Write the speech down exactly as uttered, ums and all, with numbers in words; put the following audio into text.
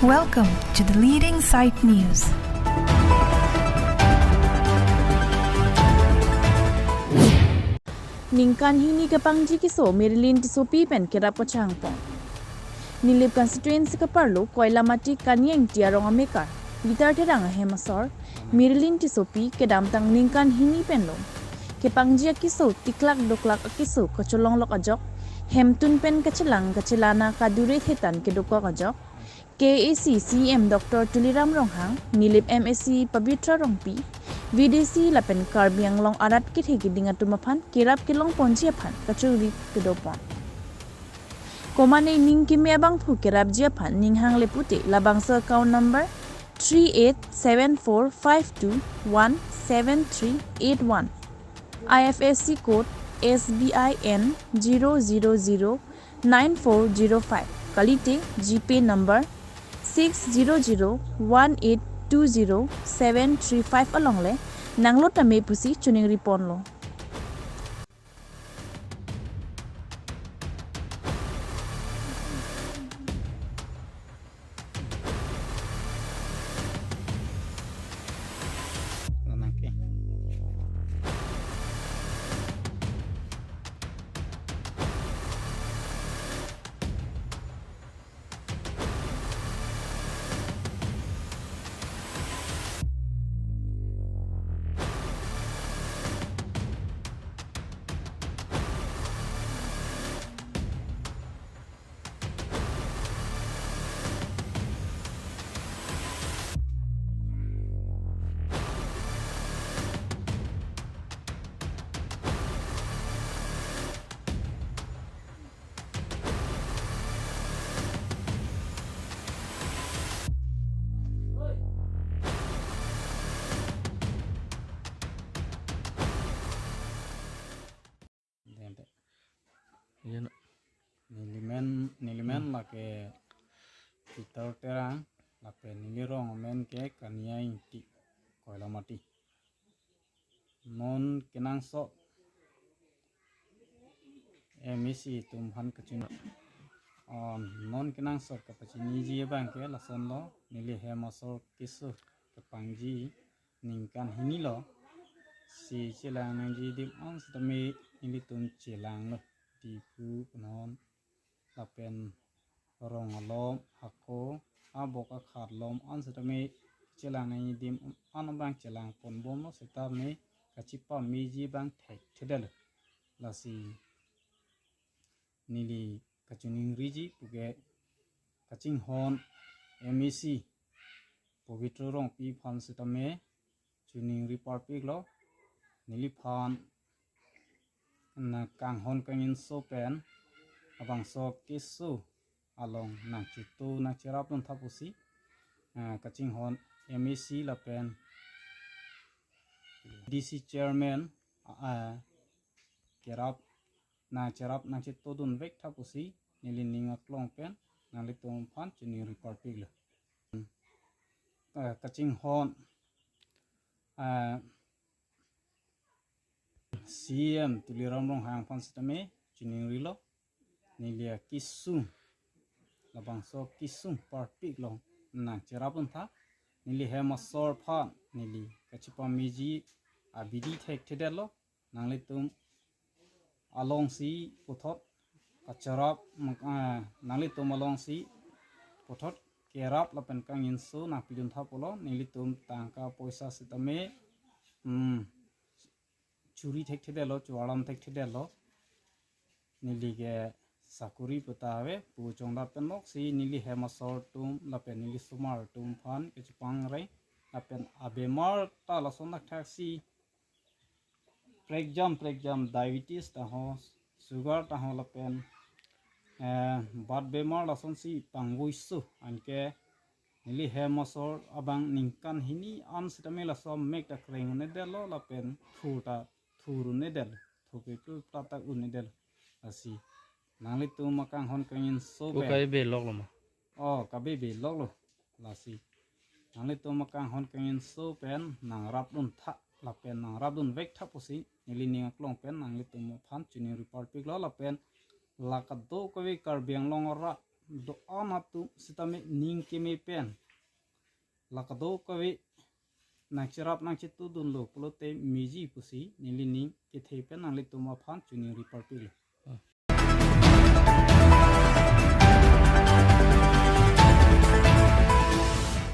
Welcome to the leading site news. Ningkan hini kepangji keso Mirilin Tissopi pen kerap kachangpon. Nilip constituency keparlo Koilamati Kania Ingti arong amekar Peter Terang ahem asor Mirilin Tissopi kedamtang ningkan hini penlo kepangji akeso tiklak doklak akeso kacholonglok ajok, hemtun pen kachelang kachelana kadure thetan kedokok ajok, K A A C C E M Doctor Tuliram Ronghang, Nilip M A C Pabitra Rongpi, V D C lapen Karbi Anglong arat kethe keding atum aphan kerap kelongponji aphan kachongri kedopon. Komatne ning keme abangphu kerapji aphan ning hangle pute labangso account number three eight seven four five two one seven three eight one, I F S C code S B I N zero zero zero nine four zero five, kalite GPay number six zero zero one eight two zero seven three five along le nanglo tame pusi choningri ponlo. Nelimen, nelimen lake Peter Terang, lapen neli rong amen ke Kania Ingti, Koilamati. Non kenangsot M A C atum aphan kachini, oh, non kenangsot kapachiniji abang ke lasonlo, neli hem asor keso kepangji ningkan hini lo, si chelang nangji adim an sitame nelitum chelanglo, Diphu, non lapen rong alom, hako, abok akhat alom an sitame chelang nangji adim an abang chelangponbomlo, sitame kachepameji abang thekthedetlo. Lasi neli kachoningriji puke kachinghon M A C Pabitra Rongpi aphan sitame choningri parpiklo, neliphan na kanghon kangjinso pen labangso keso along nangcheto nangcherapdun tha pusi, ah, kachinghon M A C lapen D C chairman, ah, kerap nangcherap nangchetodunvek tha pusi neli ning aklong pen nanglitum aphan choningri parpiklo. Ah, kachinghon, ah, C E M Tuliram Ronghang aphan sitame choningrilo, neli akesung, labangso kesung parpiklo nangcherapdun tha, neli hem asor aphan neli kachepameji abidi thekthedetlo, nanglitum alongsi puthot kacherap, ah, nanglitum alongsi puthot kerap lapen kangjinso nangpidun tha pulo, nelitum tangka poisa sitame, hmm, churi thekthedetlo, chuaram thekthedetlo. Neli ke sakori puta ave, pu chongdap pen loksi neli hem asor atum lapen neli osomar atum aphan kachepangre, lapen abemar ta lason thakthaksi prekjam prekjam diabetes ta ho, sugar ta ho lapen, eh, bat bemar lasonsi pangvoiso, anke neli hem asor abang ningkan hini an sitame laso amek ta kreng un-edetlo lapen thur ta thur un-edetlo, thur peplu pla ta un-edetlo. Lasi nanglitum akanghon kangjinso pen. Kabe loklo ma? Oh, kabe be loklo. Lasi nanglitum akanghon kangjinso pen nangrapdun tha lapen nangrapdunvek tha pusi neli ning aklong pen nanglitum aphan choningri parpiklo, lapen la kadokave Karbi Anglong arat do-an atum sitame ning keme pen la kadokave nangcherap nangchetudunlo pulote meji pusi neli ning kethe pen nanglitum aphan choningri parpilo.